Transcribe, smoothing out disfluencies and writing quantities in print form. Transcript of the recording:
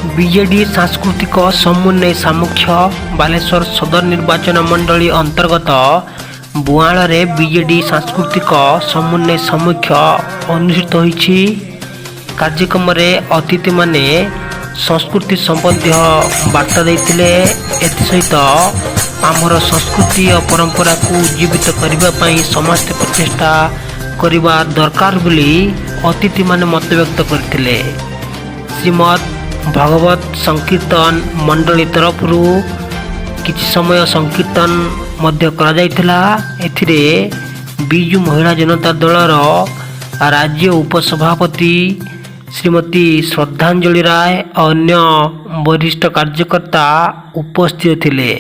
BJD ସାଂସ୍କୃତିକ ସମନ୍ୱୟ ସାମ୍ମୁଖ୍ୟ। ବାଲେଶ୍ୱର ସଦର ନିର୍ବାଚନ ମଣ୍ଡଳୀ ଅନ୍ତର୍ଗତ ବୁଆଁଳରେ ବିଜେଡି ସାଂସ୍କୃତିକ ସମନ୍ୱୟ ସାମ୍ମୁଖ୍ୟ ଅନୁଷ୍ଠିତ ହୋଇଛି। କାର୍ଯ୍ୟକ୍ରମରେ ଅତିଥିମାନେ ସଂସ୍କୃତି ସମ୍ବନ୍ଧୀୟ ବାର୍ତ୍ତା ଦେଇଥିଲେ। ଏଥିସହିତ ଆମର ସଂସ୍କୃତି ଓ ପରମ୍ପରାକୁ ଉଜ୍ଜୀବିତ କରିବା ପାଇଁ ସମସ୍ତେ ପ୍ରଚେଷ୍ଟା କରିବା ଦରକାର ବୋଲି ଅତିଥିମାନେ ମତବ୍ୟକ୍ତ କରିଥିଲେ। ଶ୍ରୀମଦ୍ ଭଗବତ ସଂକୀର୍ତ୍ତନ ମଣ୍ଡଳୀ ତରଫରୁ କିଛି ସମୟ ସଂକୀର୍ତ୍ତନ ମଧ୍ୟ କରାଯାଇଥିଲା। ଏଥିରେ ବିଜୁ ମହିଳା ଜନତା ଦଳର ରାଜ୍ୟ ଉପସଭାପତି ଶ୍ରୀମତୀ ଶ୍ରଦ୍ଧାଞ୍ଜଳି ରାୟ ଓ ଅନ୍ୟ ବରିଷ୍ଠ କାର୍ଯ୍ୟକର୍ତ୍ତା ଉପସ୍ଥିତ ଥିଲେ।